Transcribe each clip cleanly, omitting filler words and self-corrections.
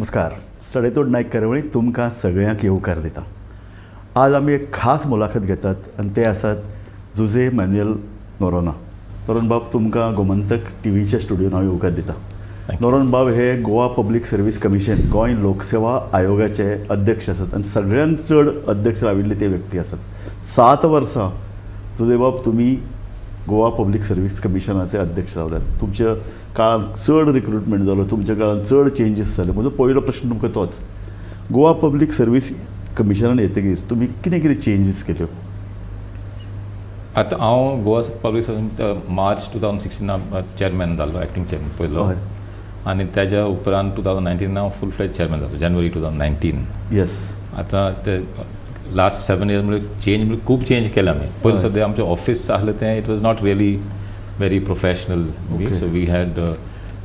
नमस्कार. सडेतोड नायक कार्यावळीत तुमकां सगळ्यांक येवकार दिता. आज आमी एक खास मुलाखत घेतात आनी ते आसात जुझे मॅन्युएल नोरोना. नोरोन बाब, तुमकां गोमंतक टीव्हीच्या स्टुडियोन हांव येवकार दिता. नोरोन बाब हे Goa public service commission, Goa लोकसेवा आयोगाचे अध्यक्ष आसात आनी सगळ्यांत चड अध्यक्ष राविल्ले ते व्यक्ती आसात. 7 वर्सां जुझे बाब तुमी गोवा पब्लीक सर्वीस कमिशनाचे अध्यक्ष रावल्यात. तुमच्या काळांत चड रिक्रुटमेंट जालो, तुमच्या काळांत चड चेंजीस जाले. म्हजो पयलो प्रश्न तुमकां तोच, गोवा पब्लीक सर्वीस कमिशनान येतकीर तुमी कितें कितें चेंजीस केल्यो? आतां हांव गोवा पब्लीक सर्वीस मार्च 2016 चेअरमॅन जालो, एक्टींग चेअरमॅन पयलो. आनी तेज्या उपरांत 2019 हांव फूल फ्लॅज चेअरमॅन जालो, जानेवारी 2019. आतां ते लास्ट 7 इयर्स म्हणजे चेंज म्हणजे खूब चेंज केला आमी. पयलीं सद्या आमचें ऑफिस आसलें तें, it was not really very professional. So we had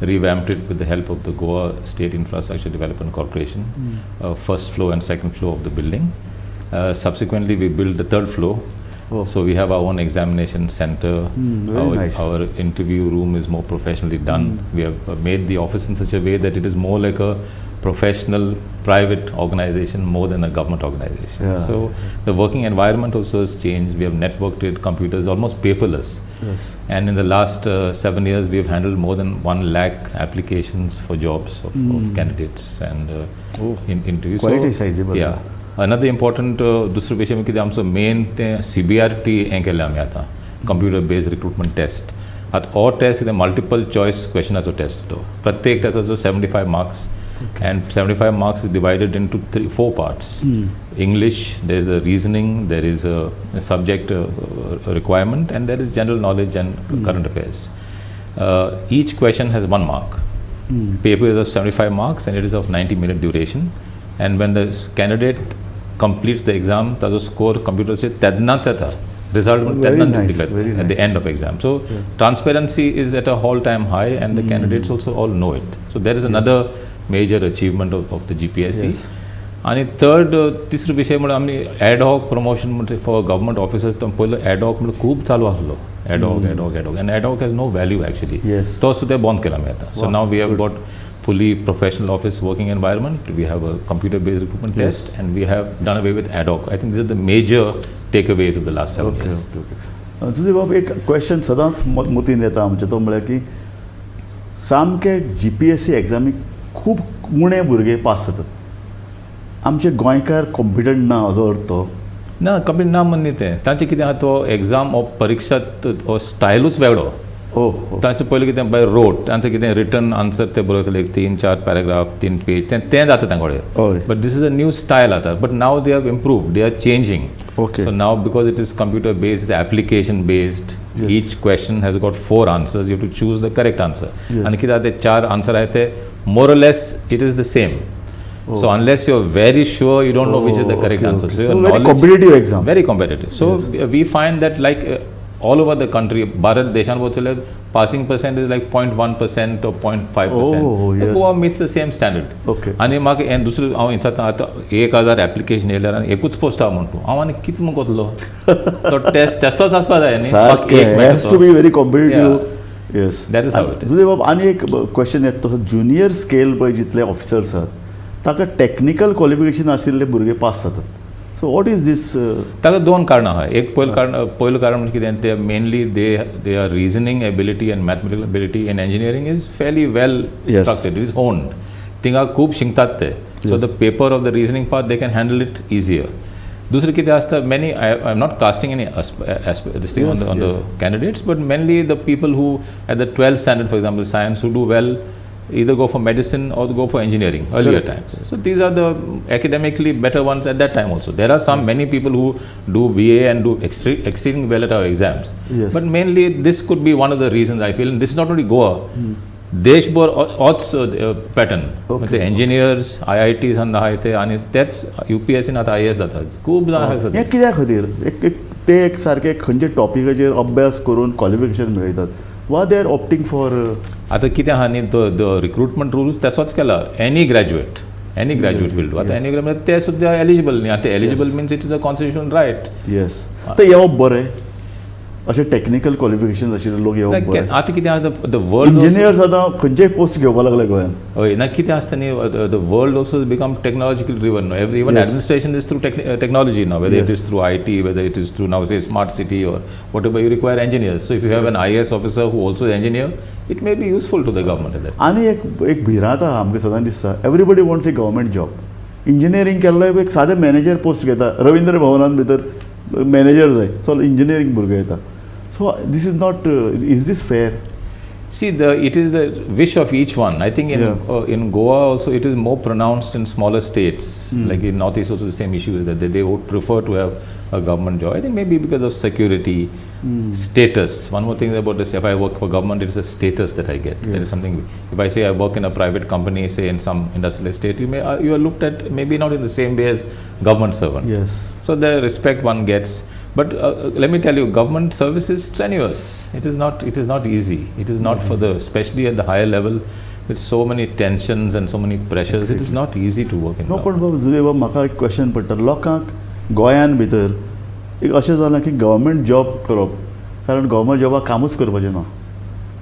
revamped it with the help of the Goa State Infrastructure Development Corporation, first floor and second floor of the building. Subsequently, we built the third floor. So we have our own examination center. Very nice. Our interview room is more professionally done. We have made the office in such a way that it is more like a professional private organization more than a government organization. So the working environment also has changed. We have networked it, computers, almost paperless. And in the last 7 years, we have handled more than 1 lakh applications for jobs of candidates and in interviews. Quite a sizable. Yeah. Another important दुसरो विशय म्हणजे कितें, आमचो main तें CBRT हें केलें आमी आतां, कंप्युटर बेस्ड रिक्रुटमेंट टेस्ट. आतां हो टेस्ट कितें, मल्टिपल चॉयस क्वेश्चनाचो टेस्ट तो. प्रत्येक टेस्टाचो 75 marks and 75 marks is divided into three four parts: English, there is a reasoning, there is a subject requirement and there is general knowledge and current affairs. Each question has one mark. Paper is of 75 marks and it is of 90-minute duration. And when the candidate completes the exam, ताजो score कंप्युटरचेर तेन्नाच येता, result तेन्नाच declare very at the nice. End of exam. So transparency is at a all time high and the candidates also all know it. So that is another major achievement of the GPSC. आणि third, तिसरो विशय म्हणल्यार आमी ad hoc promotion म्हणजे for government officers. तो पयलो ad hoc म्हणल्यार खूब चालू आसलो, ad hoc, ad hoc, ad hoc, and ad hoc has no value actually. तो सुद्दां बंद केला आमी आतां. So now we have got fully professional office working environment. We have a computer based recruitment test and we have done away with ad hoc. I think these are the major takeaways of the last 7 years. Okay okay तुझे बाब, एक question सदांच मतीन येता आमच्या, तो म्हळ्यार की सामके जीपीएससी एग्जामीक खूब उणे भुरगे पास जातात. आमचे गोंयकार कॉम्पिटंट ना असो अर्थ तो? ना, कम्प्लीट ना म्हण न्ही तें. तांचें कितें आहा, तो एग्जाम हो परिक्षा हो स्टायलूच वेगळो. ओ हो तांचें पयलीं कितें, बाय रोट तांचें कितें, रिटन आन्सर ते बरयतले, एक तीन चार पॅराग्राफ, तीन पेज, तें तें जाता तांचे कडेन. But this is a new style आतां. But now they have improved, they are changing. So now, because it is computer based, application based, each question has got four answers. You to choose the correct answer. आनी कितें, ते चार answer आहाय ते more or less it is the same. So unless you're very sure, you don't know which is the correct answer. So your very knowledge- competitive exam. Very competitive. So we find that like all over the country, Bharat देशान वचले passing percent is like 0.1% or 0.5%. Goa meets the same standard. आनी म्हाका हें दुसरें हांव विचारता, आतां 1000 application येयल्यार आनी एकूच पोस्ट आहा म्हण तूं, हांव आनी कितें म्हूण कोतलो? तो टेस्ट तसलोच आसपा जाय न्ही? सारकें. एक has to be very competitive, yes. That is how it is. तुझे बाब, आनी एक क्वेश्चन येता, तसो ज्युनियर स्केल पळय जितले ऑफिसर्स आहात ताका टॅक्निकल क्वॉलिफिकेशन आशिल्ले भुरगे पास जातात. So what is this? ताका दोन कारणां आहा. एक पयलें कारण, पयलें कारण म्हणजे कितें, ते mainly they are reasoning ability and mathematical ability in engineering is fairly well structured, is honed. थिंगा खूब शिकतात ते. So the paper of the reasoning part, they can handle it easier. दुसरें कितें आसता, many, I am not casting any this thing on the candidates, but mainly the people who at the 12th standard, for example, science, who do well, either go for medicine or go for engineering earlier times. So these are the academically better ones at that time also. There are some many people who do BA and do exceeding well at our exams. But mainly this could be one of the reasons, I feel. And this is not only Goa. देशभर होच pattern. म्हणजे engineers IITs आहाय ते आनी तेच यूपीएससीन आतां IAS जाता खूब जाण आसा. हें कित्या खातीर? एक एक ते एक सारके खंयच्या टॉपिकाचेर अभ्यास करून क्वॉलिफिकेशन मेळयतात वा they are opting for? आतां कितें आहा न्ही, the the recruitment rules तसोच केला, any graduate will do. आतां एनी ग्रॅज्युएट ते सुद्दां एलिजिबल न्ही. आतां eligible means it is a constitution right. Yes, ते येवप बरें. अशें टॅक्निकल क्वॉलिफिकेशन आशिल्ले लोक येवप बरें. आतां कितें आसा, the world engineers आतां खंयचेय पोस्ट घेवपाक लागले गोंयान. हय ना, कितें आसता न्ही, the world also become technological driven. No, every even administration is through technology now, whether it is through IT, whether it is through now, say, smart city or whatever, you require engineers. So if you have an IAS officer who also is engineer, it may be useful to the government at that. आनी एक एक भिरांत आहा, आमकां सदांच दिसता, everybody wants a government job. Engineering केल्लो एक सादें मॅनेजर पोस्ट घेता, रविंद्र भवनान भितर मॅनेजर जाय, चल इंजिनियरींग भुरगो येता. So this is not, is this fair? See, the it is the wish of each one. I think in in Goa also it is more pronounced in smaller states. Like in Northeast also the same issue is that they would prefer to have a government job. I think maybe because of security, status. One more thing about this: if I work for government, it is a status that I get. That is something. If I say I work in a private company, say in some industrial estate, you are looked at maybe not in the same way as government servant. So the respect one gets. But let me tell you, government service is strenuous. It is not. It is not easy. It is not for the, especially at the higher level, with so many tensions and so many pressures. It is not easy to work in no. Government. पण बाब जुदे बाब, म्हाका एक question पडटा, लोकांक गोंयान भितर एक अशें जालां की गव्हर्मेंट जॉब करप, कारण गव्हर्मेंट जॉबाक कामूच करपाचें ना.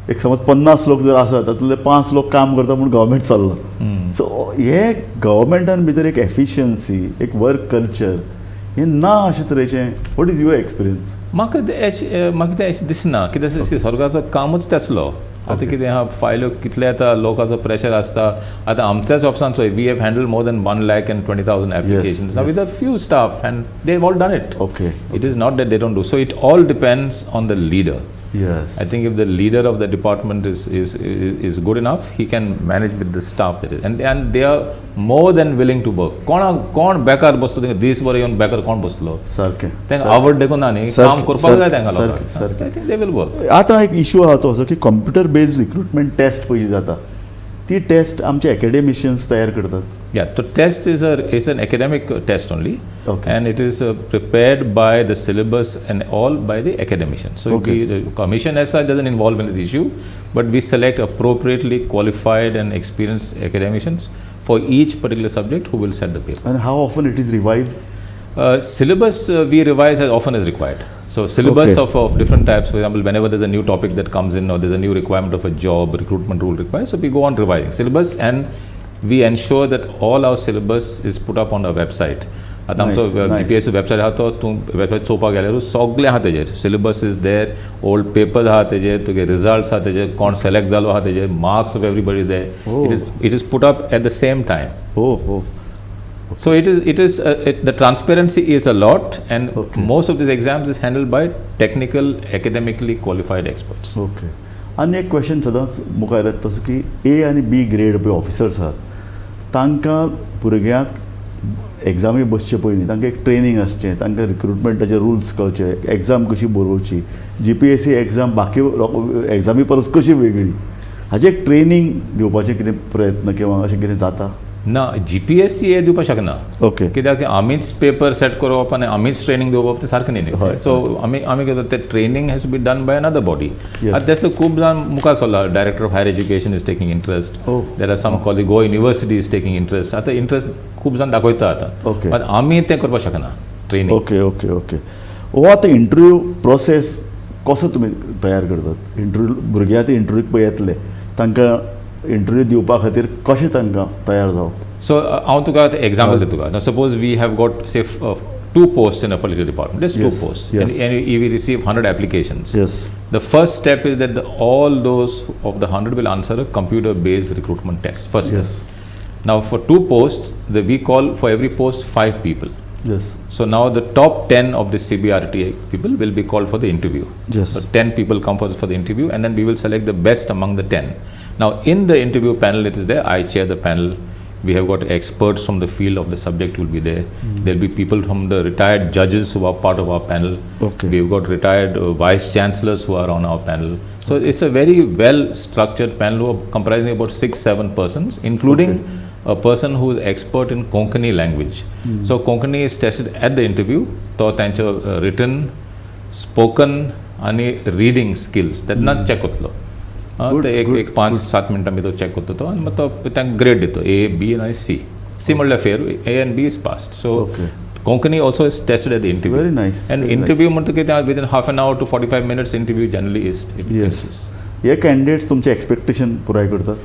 एक समज 50 लोक जर आसात, तातूंतले पांच लोक काम करता म्हूण गव्हर्मेंट चल्लां. सो हे गव्हर्मेंटान भितर एक एफिशियन्सी, एक वर्क कल्चर हें ना अशे तरेचें. What is your experience? म्हाका तें अशें दिसना. कित्याक, सरकाराचो कामूच तसलो. आतां कितें आहा, फायल्यो कितले येता, लोकांचो प्रेशर आसता. आतां आमच्याच ऑफिसान चोय, we have handle more than 1,20,000 applications with a few staff, and they have all done it. It is not that they don't do. So it all depends on the leader. I think if the leader of the department is good enough, he can manage with the staff that is. And they are more than willing to work. कोण कोण बेकार बसतो तांकां दीस भर येवन? बेकार कोण बसलो? सारकें. तांकां आवड देखून ना न्ही, काम करपाक जाय तांकां लोकांक. सारकें. I think they will work. आतां एक इशू आहा तो असो की कंप्युटर बेस्ड रिक्रुटमेंट टेस्ट पयली जाता, ती टेस्ट आमचे एकेडेमिशियन्स तयार करतात. Yeah, the test is an academic test only, and it is prepared by the syllabus and all by the academicians. So the commission as such doesn't involve in this issue, but we select appropriately qualified and experienced academicians for each particular subject who will set the paper. And how often it is revived? Syllabus we revise as often as required. So syllabus of different types, for example, whenever there's a new topic that comes in or there's a new requirement of a job, recruitment rule requires, so we go on revising syllabus and we ensure that all our syllabus is put up on our website. आतां आमचो GPSC website आहा, तो तूं website चोवपाक गेल्यार सगळें आहा तेजेर. Syllabus is there, old paper आहा तेजेर, तुगे रिजल्ट्स आहा तेजेर, कोण सिलेक्ट जालो आहा तेजेर, marks of everybody is there. It is put up at the same time. हो हो So it is, the transparency is a lot, and most of these exams is handled by technical, academically qualified experts. Okay, आनी एक question सदांच मुखार येता तसो की ए आनी बी ग्रेड पळय ऑफिसर्स आहात, तांकां भुरग्यांक एग्जामी बसचे पयलीं तांकां एक ट्रेनींग आसचें, तांकां रिक्रुटमेंटाचे रुल्स कळचे, एग्जाम कशी बरोवची, जीपीएससी एग्जाम बाकी एग्जामी परस कशी वेगळी, हाजें एक ट्रेनींग दिवपाचें कितें प्रयत्न किंवा अशें कितें जाता? ना, जीपीएससी हे दिवपाक शकना. कित्याक आमीच पेपर सेट करप आनी आमीच ट्रेनींग दिवप तें सारकें न्ही. सो आमी कितें, तें training has to be done by another body. आतां तसले खूब जाण मुखार सरला. Director of Higher Education is taking interest. There are some college, Goa University is taking interest. आतां इंट्रस्ट खूब जाण दाखयता आतां. मात आमी तें करपाक शकना ट्रेनींग. ओके ओके ओके हो आतां इंटरव्यू प्रोसेस कसो तुमी तयार करतात? इंटरव्यू, भुरगे आतां इंटरव्यूक पळय येतले, तांकां इंटरव्यू दिवपा खातीर कशें तांकां तयार जावप? सो हांव तुका आतां एग्जाम्पल दिता तुका. Suppose we have got, say, two posts in a particular department. Just two posts. And we receive 100 applications. The first step is that all those of the 100 will answer a computer-based recruitment test. First step. Now, for two posts, we call for every post five people. So now the top 10 of the CBRT people will be called for the interview. So 10 people come for the interview, and then we will select the best among the 10. Now, in the interview panel, it is there. I chair the panel. We have got experts from the field of the subject will be there. There'll be people from the retired judges who are part of our panel. We've got retired vice chancellors who are on our panel. So it's a very well structured panel who are comprising about 6, 7 persons, including a person who is expert in Konkani language. So Konkani is tested at the interview. तो तांचो written, spoken आणि reading skills तेन्ना check जातलो. ते एक एक 5-7 मिनटां भितर चॅक करता तो आनी मागीर तो तांकां ग्रेड दिता, ए, बी आनी सी. सी म्हणल्यार fail, A and B is passed. So Konkani also is tested at the interview. Very nice. And interview म्हणटकीर within half an hour to 45 minutes interview generally is it. Yes, हे candidates तुमचे expectation पुराय करतात?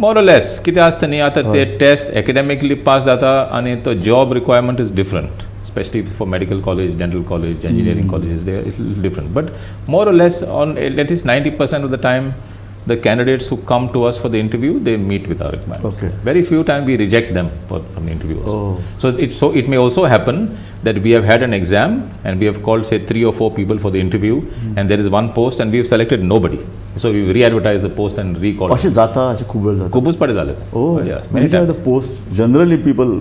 More less. कितें आसता न्ही, आतां ते टेस्ट एकेडॅमिकली पास जाता आनी तो job requirement is different, especially for medical college, dental college, engineering colleges, they it's different. But more or less, on at least 90% of the time, the candidates who come to us for the interview, they meet with our requirements. Very few time we reject them from the interview also. So it may also happen that we have had an exam and we have called, say, three or four people for the interview, and there is one post and we have selected nobody. So we re-advertise the post and recall. अशें जाता? अशें खूब वेळ जाता? खूबच पाटी जालें. ओ. Yeah, many times. The post generally people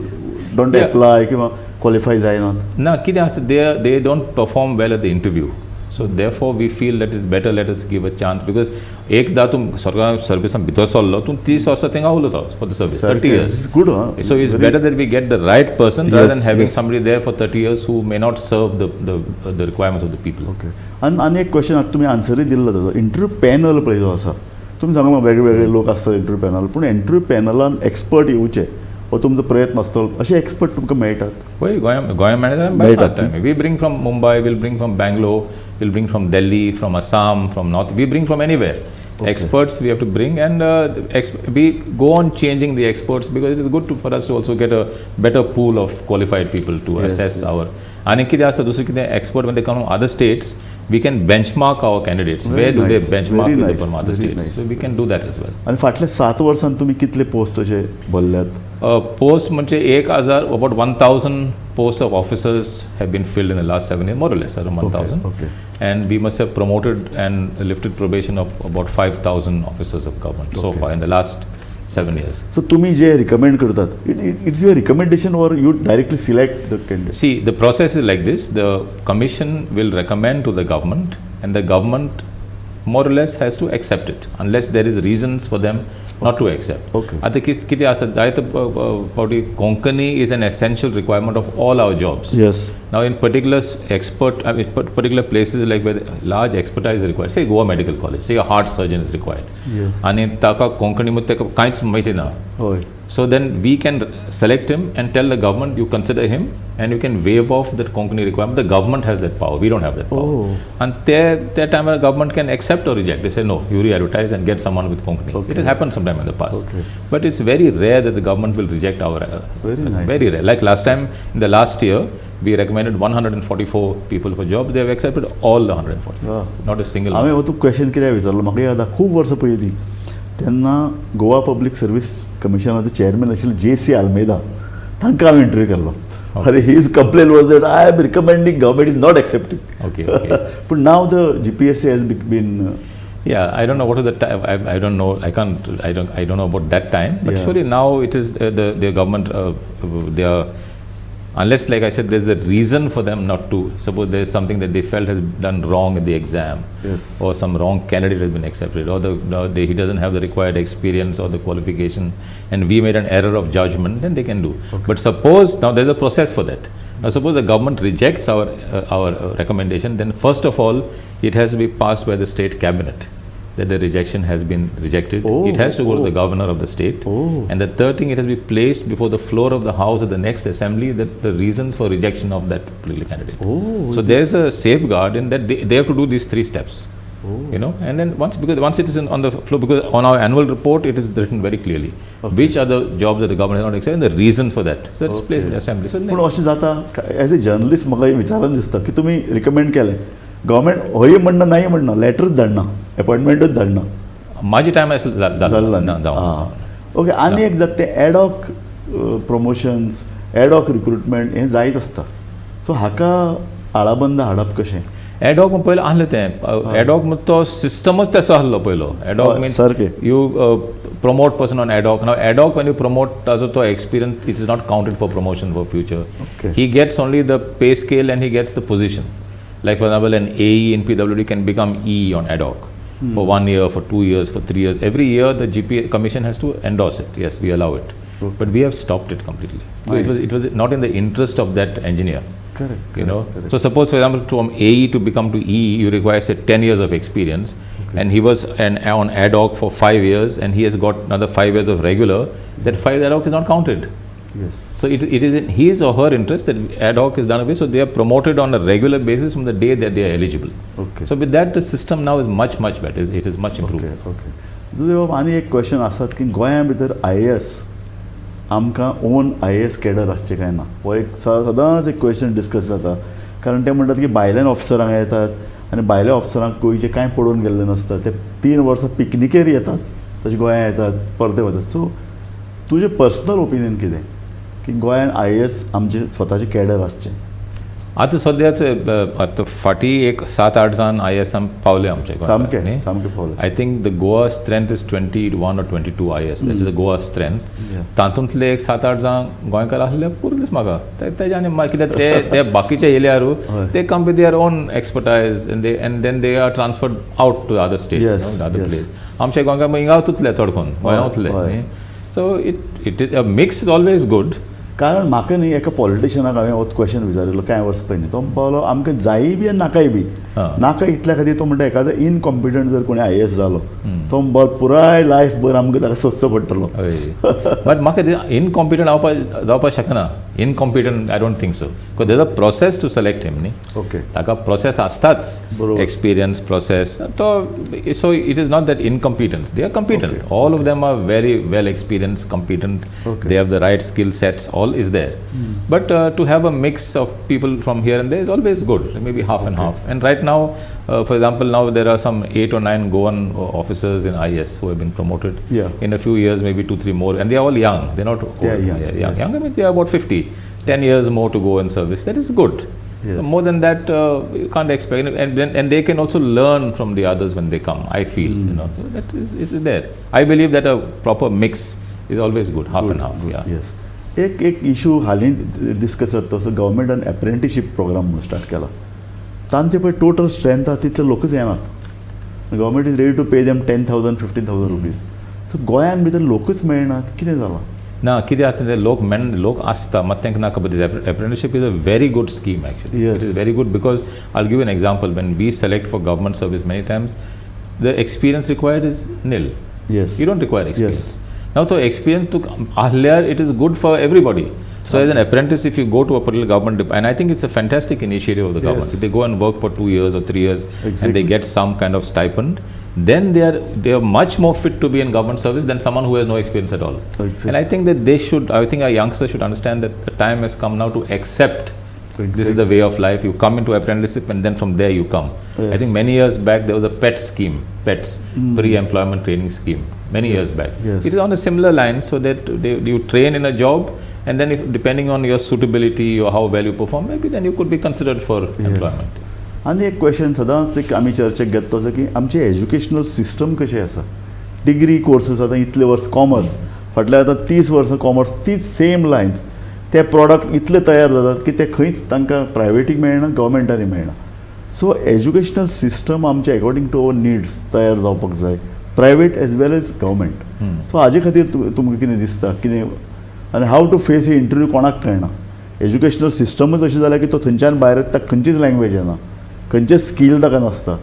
don't apply किंवा क्वालिफाय जायनात. ना, कितें आसता, they don't perform well at the interview, so therefore we feel that is better, let us give a chance, because एकदां तूं सरकार सर्विसान भितर सरलो, तूं 30 वर्सां थिंगा उरता for the service, 30 years. Good. So it's better that we get the right person rather than having somebody there for 30 years who may not serve the requirements of the people. Okay, आनी आनी एक question, आतां तुमी आन्सरूय दिल्लो ताजो. Interview panel पळय जो आसा, तुमी सांगला वेगळे वेगळे लोक आसतात इंटरव्यू पॅनल, पूण इंटरव्यू पॅनलान एक्सपर्ट येवचे हो तुमचो प्रयत्न आसतलो. अशे एक्सपर्ट तुमकां मेळटात? वय, गोंया गोंया मेळटा. मेळटात. We bring from Mumbai, we'll bring from Bangalore, we'll bring from Delhi, from Assam, from North, we bring from anywhere. Experts we have to bring, and we go on changing the experts because it is good for us to also get a better pool of qualified people to assess our. आनी कितें आसता दुसरें कितें, expert when they come from other states, we can benchmark our candidates. Very Where do they nice, benchmark very with the nice, from other very states? nice. So we can do that as well. आनी फाटल्या 7 वर्सांत तुमी कितले post अशे भरल्यात? Post म्हणजे 1000, about 1000 posts of officers have been filled in the last 7 years, more or less, around 1000. And we must have promoted and lifted probation of about 5000 officers of government so far in the last 7 years. So तुमी जे recommend करतात, it's your recommendation or you directly select the candidate? See, the process is like this: the commission will recommend to the government, and the government more or less has to accept it, unless there is reasons for them not to accept. आतां कितें आसा, जायते फावटी Konkani is an essential requirement of all our jobs. Now, in particular expert, I mean, particular places like where large expertise is required, say Goa Medical College, say a heart surgeon is required. आनी ताका कोंकणी मध्ये ताका कांयच म्हायती ना. So then we can select him and tell the government, you consider him and you can waive off that Konkani requirement. The government has that power. We don't have that power. And त्या टायमार government can accept or reject. They say, no, you re-advertise and get someone with Konkani. It has happened sometime in the past. But it's very rare that the government will reject our. Very nice. Very rare. Like last time, in the last year, we recommended 144 people for jobs. They have accepted all the 144. Not a single one. हांवें हो तूं question कित्याक विचारलो, म्हाका याद आहा, खूब वर्सां पयलीं तेन्ना गोवा पब्लीक सर्वीस कमिशनाचे चेअरमॅन आशिल्ले जे सी आल्मेदा, तांकां हांवें इंटरव्यू केल्लो. अरे, his complain was that I am recommending, government is not accepting. पूण now the GPSC has been Yeah, I don't know what is the time. I don't know. I can't. I don't. I don't know about that time. But surely now it is the government. They are, unless, like I said, there's a reason for them not to. Suppose there's something that they felt has done wrong in the exam, or some wrong candidate has been accepted, or he doesn't have the required experience or the qualification, and we made an error of judgment, then they can do. But suppose now there's a process for that. Now suppose the government rejects our recommendation, then first of all it has to be passed by the state cabinet that the rejection has been rejected. It has to go to the governor of the state. And the third thing, it has to be placed before the floor of the house at the next assembly that the reasons for rejection of that particular candidate. So there's a safeguard in that they have to do these three steps. And then once, because once it is on the floor, because on our annual report it is written very clearly which are the jobs that the government has not accepted and the reasons for that. So it's placed in the assembly. So पूण अशें जाता, as a journalist म्हाका विचारन दिसता की तुमी recommend केलें, government हय म्हणना, नाही म्हणना, लॅटरूच धाडना, अपॉयंटमेंटूच धाडना? माझी टायम जालें ना जावं. ओके, आनी एक जाता तें ad hoc promotions, ad hoc recruitment हें जायत आसता, सो हाका आळाबंद हाडप कशें? एडॉक पयलीं आहलें तें, एडॉक तो सिस्टमच तसो आहलो पयलो. एडॉक मिन्स सारकें. You promote person on ad hoc. Now ad hoc when you promote, ताजो तो experience, it is not counted for promotion for future. He gets only the pay scale and he gets the position. Like for example, an AE in PWD can become EE on ad hoc for one year, for 2 years, for 3 years. Every year the GP commission has to endorse it. Yes, we allow it. But we have stopped it completely. So it was not in the interest of that engineer. Correct You know. So suppose, for example, from AE to become to EE, you require, say, 10 years of experience, and he was on ad hoc for 5 years, and he has got another 5 years of regular. That 5 ad hoc is not counted. Yes. So it is in his or her interest that ad hoc is done away. So they are promoted on a regular basis from the day that they are eligible. Okay. So with that, the system now is much, much better. It is much improved. Okay okay बाब, आनी एक question आसात की गोंया भितर I A S आमकां own I A S cadre आसचें काय ना, हो एक सदांच एक क्वेश्चन डिस्कस जाता, कारण ते म्हणटात की भायल्यान ऑफिसर हांगा येतात आनी भायल्या ऑफिसरांक गोंयचें कांय पडून गेल्लें नासता. ते 3 वर्सां पिकनिकेर येतात, तशें गोंया येतात, परते वतात. सो तुजें पर्सनल ओपिनियन कितें की गोंयान आय ए एस आमचे स्वताचे कॅडर आसचें? आतां सद्याच आतां फाटीं एक सात आठ जाण आय ए एस पावले आमचे गोंयांत, सामकें न्ही? सामकें पावलें. I think the Goa strength is 21 or 22 IAS. That is the Goa strength. तातूंतले एक सात आठ जाण गोंयकार आसले पुरो दीस म्हाका. तेज्या आनी मागीर कित्याक ते बाकीचे येयल्यार they come with their own expertise and then they are transferred out to other state, other place. आमचे गोंयकार हिंगा उरतले, चड करून गोंया उरतले, न्ही? So it is a mix is always good. कारण म्हाका न्ही एका पॉलिटिशनाक हांवें हो क्वेश्चन विचारिल्लो कांय वर्सां पयलीं. तो म्हणपाक आमकां जायी बी आनी नाकाय बी. नाका इतल्या खातीर तो म्हणटा, एखादो इनकॉम्पिटंट जर कोणी आय ए एस जालो, तो म्हणपाक पुराय लायफ भर आमकां ताका सोंसचो पडटलो. हय, बट म्हाका इनकॉम्पिटंट जावपाक शकना. Incompetent, I don't think so, because there a process to select him, न्ही? ओके. ताका प्रोसेस आसताच. बरोबर. एक्सपिरियन्स प्रोसेस तो. So it is not that incompetent, they are competent. All of them are very well experienced, competent. They have the right skill sets, all is there. But to have a mix of people from here and there is always good, maybe half and half. And right now, for example, now there are some eight or nine Goan officers in IAS who have been promoted. In a few years, maybe two, three more, and they are all young. They're not They are old. Young, Yeah, young. Yes. Young means they are about 50. 10 years more to go in service. That is good. More than that, you can't expect. And they can also learn from the others when they come. I feel, that is, it is there. I believe that a proper mix is always good, half and half. Yeah. Yes, एक एक issue हालीं discuss जाता तसो गव्हर्मेंटान एप्रेंटिशीप programme म्हणून start केला. तांचे पळय total strength आहा तितले लोकच येनात. Government is ready to pay them 10,000, ₹15,000. So गोंयान भितर लोकच मेळनात, कितें जालां? ना, कितें आसता ते लोक मेन लोक आसता, मात तांकां नाका. But apprenticeship is a very good scheme, actually. It is very good because I give an example. When we select for government service, many times the experience required is nil. Yes. You don't require experience. Now, तो experience तुका आहल्यार it is good for everybody. So as an apprentice, if you go to a particular government, and I think it's a fantastic initiative of the government. If they go and work for 2 years or 3 years and they get some kind of stipend, then they are much more fit to be in government service than someone who has no experience at all. And I think that they should, I think our youngsters should understand that the time has come now to accept this is the way of life. You come into apprenticeship and then from there you come. I think many years back there was a PET scheme, PETS, pre-employment training scheme, many years back. It is on a similar line, so that you train in a job and then if depending on your suitability or how well you perform, maybe then you could be considered for employment. आनी एक question सदांच एक आमी चर्चेक घेता तो की आमचें एज्युकेशनल सिस्टम कशें आसा. डिग्री कोर्सीस आतां इतले वर्स कॉमर्स, फाटल्या आतां 30 वर्सां कॉमर्स तीच सेम लायन्स. ते प्रॉडक्ट इतले तयार जातात की ते खंयच तांकां प्रायवेटीक मेळना, गव्हर्मेंटांनी मेळना. सो एज्युकेशनल सिस्टम आमचें अकॉर्डिंग टू our needs तयार जावपाक जाय, private as well as government. So हाजे खातीर तुमकां कितें दिसता कितें आनी how to face a interview? कोणाक कळना. एज्युकेशनल सिस्टमच अशें जाल्या की तो थंयच्यान भायर येता, ताका खंयचीच लँग्वेज येना, खंयचेच स्कील ताका नासता.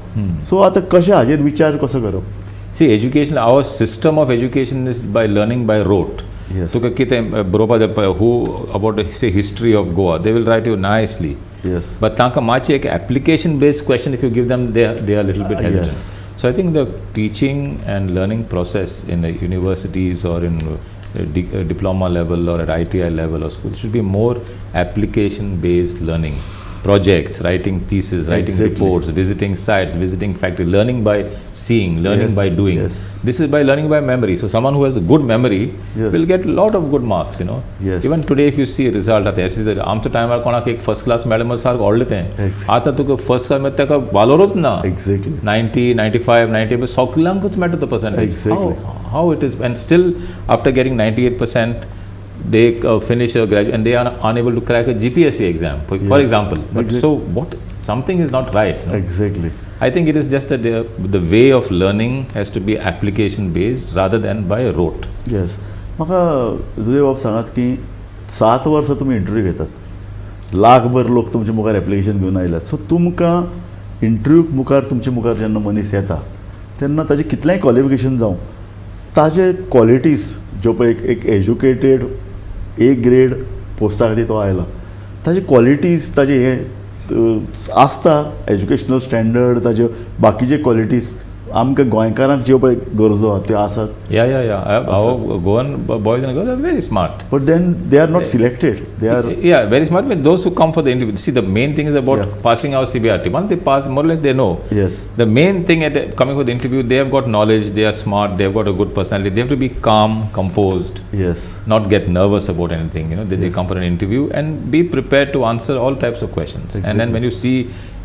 सो आतां कशें हाजेर विचार कसो करप? See, education, our system of education is by learning by rote. तुका कितें बरोवपा who about, say, history of Goa, they will write you nicely. Yes. But तांकां मातशें एक application based question if you give them, they are little bit hesitant. So I think the teaching and learning process in the universities or in diploma level or at ITI level or school should be more application based learning. Projects, writing thesis, writing reports, visiting sites, visiting factory, learning by seeing, learning by doing. This is by learning by memory. So someone who has a good memory will get a lot of good marks. Even today, if you see result, आतां S आमच्या टायमार कोणाक एक first class मेळ्ळें म्हण सारकें व्हडलें तें. आतां तुका फर्स्ट क्लास मेळटा ताका वालोरूच ना. एक्झॅक्टली. 90, 95, 90 सगल्यांकूच मेळटा तो percentage. How it is, and still after getting 98% they finish a graduate and they are unable to crack a GPSC exam, for example. But so what, something is not right, no? Exactly. I think it is just that the way of learning has to be application based rather than by rote. Yes, म्हाका जुदेव बाब सांगात की 7 वर्सां तुमी interview घेतात, लाखभर लोक तुमच्या मुखार एप्लिकेशन घेवन आयल्यात. सो तुमकां इंटरव्यूक मुखार तुमच्या मुखार जेन्ना मनीस येता तेन्ना ताजें कितलेंय क्वॉलिफिकेशन जावं, ताजे क्वॉलिटीज ज्यो पळय एक एक एज्युकेटेड ए ग्रेड पोस्टा खातीर तो आयला, ताजे क्वॉलिटीज, ताजे हे आसता एज्युकेशनल स्टँडर्ड, ताजे बाकीचे क्वॉलिटीज आमकां गोंयकारांक ज्यो पळय गरजो आहा त्यो आसात. Yeah. Our Goan boys and girls are very smart. But then they are not selected, they are Yeah, very smart. But those who come for the interview, see, the main thing is about passing our CBRT. Once they pass, more or less they know. The main thing at coming for the interview, they have got knowledge, they are smart, they have got a good personality. They have to be calm, composed, not get nervous about anything. They come for an interview and be prepared to answer all types of questions. And then when you see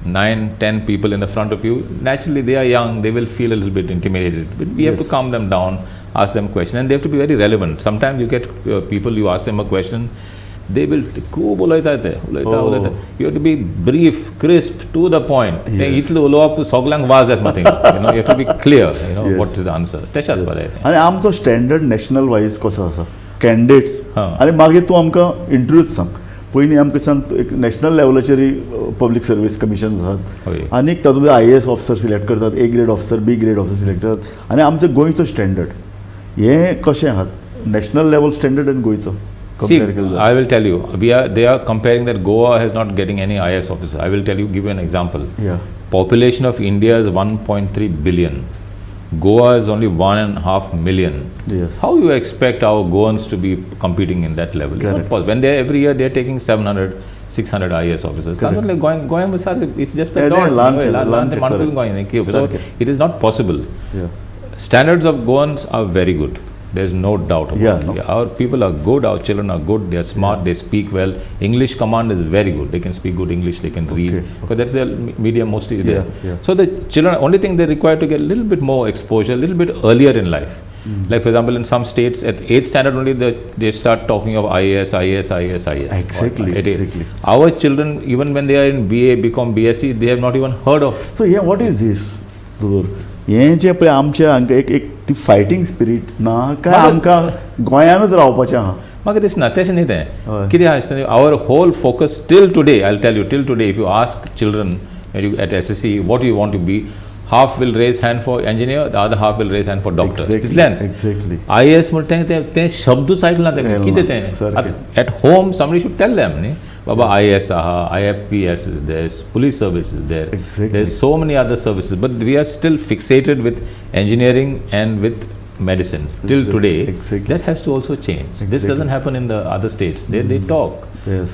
9, 10 people in the front of you, naturally they are young, they will feel a little bit intimidated. But we have to calm them down, ask them questions, and they have to be very relevant. Sometimes you get people, you ask them a question, they will खूब उलयता ते, उलयता उलयता. You have to be brief, crisp, to the point. ते इतलें उलोवप सगल्यांक वाज येता मागीर. You have to be clear, what is the answer. तशें आसपा जाय तें. आनी आमचो स्टँडर्ड नॅशनल वायज कसो आसा कॅन्डिडेट्स? आनी मागीर तूं आमकां इंटरव्यूज सांग. पयलीं आमकां सांग, एक नॅशनल लेवलाचेर पब्लीक सर्वीस कमिशन आसात आनी तातूंत आयएएस ऑफिसर सिलेक्ट करतात, A grade officer, B grade officer select करतात, आनी आमचो गोंयचो स्टँडर्ड हें कशें आहात, नॅशनल लेवल स्टँडर्ड आनी गोंयचो See, compare केलें? I will tell you, we are they are comparing that Goa has not getting any IAS officer. I will tell you, give you an example. Population of India is 1.3 billion. Goa is only 1.5 million. How you expect our Goans to be competing in that level? It's not Correct. Possible. When they every year they are taking 700, 600 IAS officers. Correct. Like going, going, it's just a Yeah, dot. ल्हानशें, correct. Going. So सारकें. It is not possible. Standards of Goans are very good. There's no doubt about it. No. Yeah, our people are good, our children are good, they are smart, they speak well. English command is very good. They can speak good English, they can read. Because that's their medium mostly there. So the children, only thing they require to get a little bit more exposure, a little bit earlier in life. Like for example, in some states, at 8th standard only, they start talking of IAS, IAS, IAS, IAS. At eighth. Our children, even when they are in BA, BCom, BSc, they have not even heard of. So हें what is this दोतोर, हें जें पळय आमच्या हांगा एक एक ती फायटींग स्पिरीट ना काय आमकां गोंयानूच रावपाचें आहा? म्हाका दिसना तशें न्ही तें. कितें आसता, our whole focus till today, I tell you, till today if you ask children at SSC what you want to be, half will raise hand for engineer, the other half will raise hand for doctor. तितलेंच. IAS म्हणटा तें तें शब्दूच आयकला तें कितें तें. At home somebody should tell them न्ही, बाबा आयएएस आहा, IFPS is there, police service is there. There so many other services, but we are still fixated with engineering and with medicine till today. That has to also change. This doesn't happen in the other states. They talk.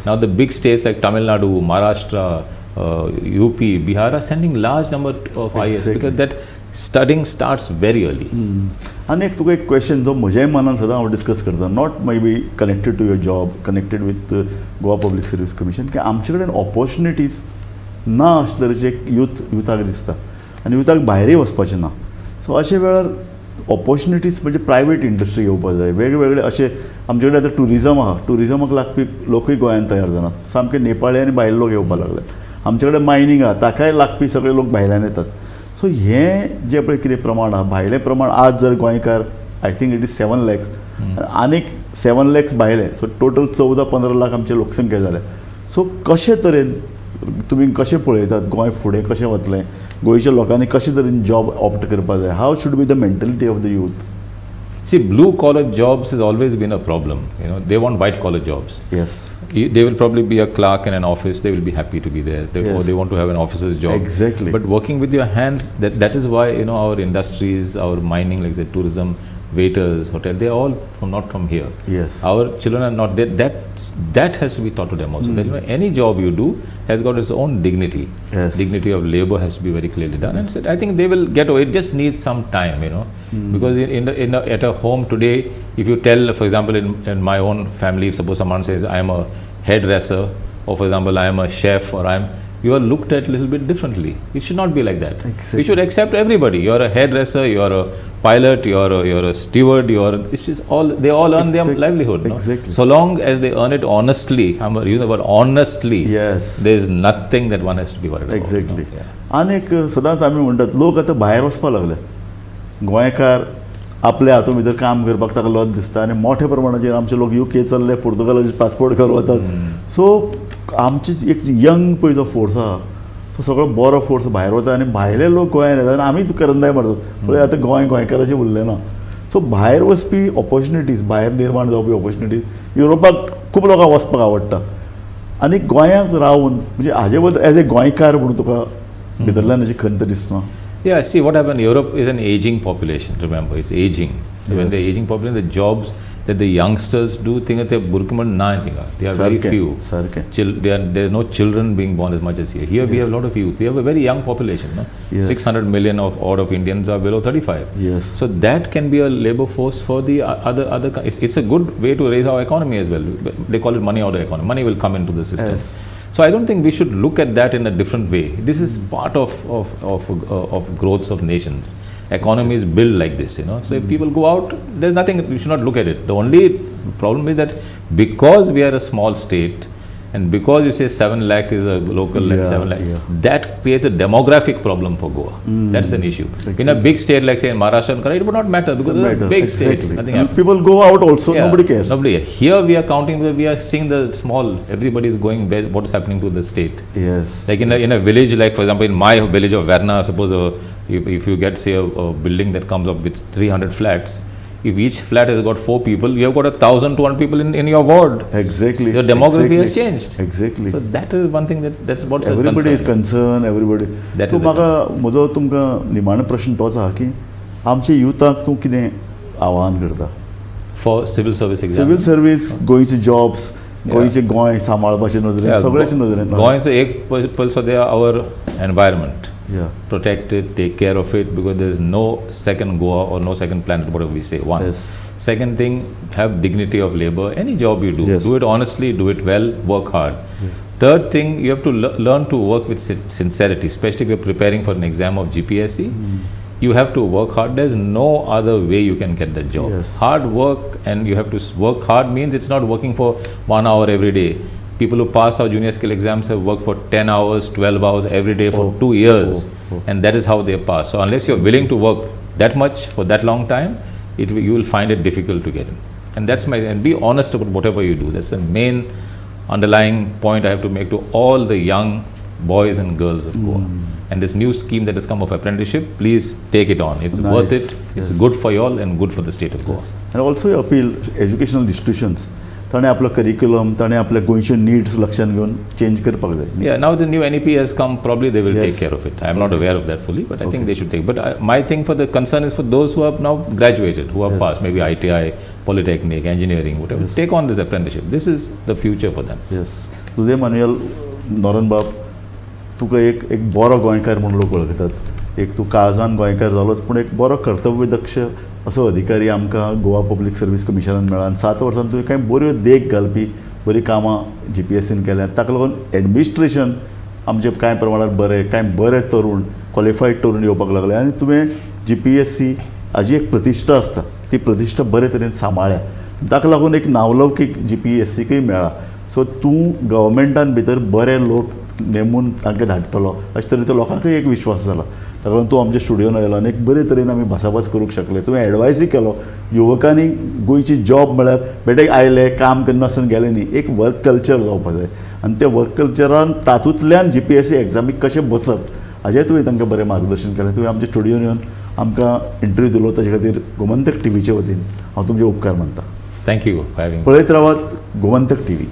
Now the big states like Tamil Nadu, Maharashtra, UP, Bihar are sending large number of IAS because that studying starts very early. आनी एक तुका एक question जो म्हज्याय मनान सदां हांव discuss करता, not maybe connected to your job, connected with Goa Public Service Commission, की आमचे कडेन ऑपॉर्च्युनिटीज ना अशे तरेचे एक यूथ युथाक दिसता आनी युथाक भायरय वचपाचें ना. सो अशे वेळार ऑपॉर्च्युनिटीज म्हणजे प्रायवेट इंडस्ट्री येवपा जाय, वेगवेगळे अशे आमचे कडेन आतां ट्युरिजम आहा, ट्युरिजमाक लागपी लोकूय गोंयांत तयार जानात, सामके नेपाळी आनी भायले लोक येवपा लागल्यात. आमचे कडेन मायनींग आहा, ताकाय लागपी सगळे लोक भायल्यान येतात. सो हें जें पळय कितें प्रमाण आहा, भायलें प्रमाण आज जर गोंयकार, I think it is 7 lakhs, आनीक 7 लॅक्स भायले, सो टोटल 14-15 लाख आमची लोकसंख्या जाल्या. सो कशे तरेन तुमी कशें पळयतात, गोंय फुडें कशें वतलें, गोंयच्या लोकांनी कशे तरेन जॉब ऑप्ट करपाक जाय, how should be the mentality of the youth? See, blue collar jobs has always been a problem. They want white collar jobs. They will probably be a clerk in an office. They will be happy to be there. Or they want to have an officer's job. But working with your hands, that is why our industries, our mining, like the tourism, waiters, hotel, they are all from not from here. Our children are not that. That has to be taught to them also. That any job you do has got its own dignity. Dignity of labor has to be very clearly done. And so I think they will get over. It just needs some time, because at a home today, if you tell, for example, in my own family, if suppose someone says I am a hairdresser, or for example I am a chef, or I am, you are looked at a little bit differently. It should not be like that. We should accept everybody. You are a hairdresser, you are a pilot, you are a steward, you are, it's just all, they all earn their livelihood. No? So long as they earn it honestly, I'm using the word honestly, there is nothing that one has to be worried about. No? Yeah. आनी एक सदांच आमी म्हणटात, लोक आतां भायर वचपाक लागले, गोंयकार आपल्या हातूंत भितर काम करपाक ताका लज दिसता आनी मोठ्या प्रमाणाचेर आमचे लोक युके चल्ले, पुर्तुगालाचे पासपोर्ट घेवन वतात. सो आमची एक यंग पळय जो फोर्स आहा तो सगळो बरो फोर्स भायर वता आनी भायले लोक गोंयांत येतात आनी आमीच करंदाय मारतात, पळय आतां गोंय गोंयकाराचें उरलें ना. सो भायर वचपी ऑपॉर्च्युनिटीज, भायर निर्माण जावपी ऑपॉर्च्युनिटीज, युरोपाक खूब लोकांक वचपाक आवडटा आनी गोंयांत रावन म्हणजे हाजे बद्दल एज ए गोंयकार म्हणून तुका भितरल्यान अशी खंत दिसना? Yeah, see what happened. Europe is an aging population. Remember, it's aging. So when the aging population, the jobs that the youngsters do, think they भुरगीं म्हण ना थिंगा. They are very few. सारकें. There's no children being born as much as here. Here we have a lot of youth. We have a very young population. No? 600 million of odd of Indians are below 35. So that can be a labor force for the other. It's a good way to raise our economy as well. They call it money order economy. Money will come into the system. So I don't think we should look at that in a different way. This is part of growths of nations. Economies build like this. So if people go out, there's nothing, we should not look at it. The only problem is that because we are a small state and because you say 7 lakh is a local and 7 lakh, that creates a demographic problem for Goa. That's an issue. In a big state like say in Maharashtra and Karnataka, it would not matter because it's a big state. Nothing And happens. People go out also, nobody cares. Nobody. Here we are counting, we are seeing the small, everybody is going where, what's happening to the state. Like in a village, like for example, in my village of Verna, suppose if you get say a building that comes up with 300 flats, if each flat has got 4 people, you have got 1,200 people in your ward. Your demography has changed. So that is one thing that's what's a Everybody is concern. Concerned, everybody. That so is the म्हाका म्हजो तुमकां निमाणो प्रश्न तोच आहा की आमच्या युथाक तूं कितें आवाहन करता? For civil service exam. Civil service, गोंयचे जॉब्स, गोंयचे गोंय सांबाळपाचे नदरेन, सगळ्याचे नदरेन. गोंयचो एक पयलो सद्या our environment. Protect it, take care of it, because there is no second Goa or no second planet, whatever we say. One. Second thing, have dignity of labor. Any job you do, do it honestly, do it well, work hard. Third thing, you have to learn to work with sincerity, especially if you're preparing for an exam of GPSC. You have to work hard. There's no other way you can get that job. Hard work, and you have to work hard means it's not working for 1 hour every day. People who pass our junior skill exams have worked for 10 hours, 12 hours every day for 2 years. And that is how they pass. So unless you're willing to work that much for that long time, you will find it difficult to get in. And be honest about whatever you do. That's the main underlying point I have to make to all the young boys and girls of Goa. And this new scheme that has come of apprenticeship, please take it on. It's Nice. Worth it. It's good for you all and good for the state of Goa. And also you appeal educational institutions. ताणें आपलो curriculum, ताणें आपले गोंयचे needs लक्षांत घेवन change करपाक जाय. Yeah, now the new NEP has come, probably they will take Yes. care of it. I am not aware of that fully, but I think they should take. But my thing for the concern is for those who have now graduated, who have passed, maybe ITI, Polytechnic, engineering, whatever. Take on this apprenticeship. This is the future for them. Yes. Jose Manuel Noronha बाब, तुका एक बरो गोंयकार म्हूण लोक वळखतात. एक तूं काळजान गोंयकार जालोच, पूण एक बरो कर्तव्यदक्ष असो अधिकारी आमकां गोवा पब्लीक सर्वीस कमिशनान मेळ्ळा आनी 7 वर्सां तुवें कांय बऱ्यो देख घालपी बरीं कामां जी पी एस सीन केल्या. ताका लागून एडमिनिस्ट्रेशन आमचें कांय प्रमाणात बरें, कांय बरे तरूण, क्वॉलिफायड तरूण येवपाक लागले आनी तुवें जी पी एस सी हाजी एक प्रतिश्ठा आसता, ती प्रतिश्ठा बरे तरेन सांबाळ्ळ्या. ताका लागून एक नांवलौकीक जी पी एस सीकय मेळ्ळा. सो तूं गव्हर्मेंटान भितर बरे लोक नेमून तांकां धाडटलो अशे तरेचो लोकांकय एक विश्वास जाला. ताका लागून तूं आमच्या स्टुडियोन आयलो आनी एक बरे तरेन आमी भासाभास करूंक शकले. तुवें एडवायजय केलो युवकांनी गोंयची जॉब म्हळ्यार बेठे आयले काम करनासतना गेले न्ही, एक वर्क कल्चर जावपा जाय आनी त्या वर्क कल्चरान तातूंतल्यान जी पी एस सी एग्जामीक कशें बसप हाजें तुवें तांकां बरें मार्गदर्शन केलें. तुवें आमच्या स्टुडियोन येवन आमकां इंटरव्यू दिलो, ताजे खातीर गोमंतक टिवीचे वतीन हांव तुमचे उपकार मानता. Thank you for having me. पळयत रावात गोमंतक टिवी.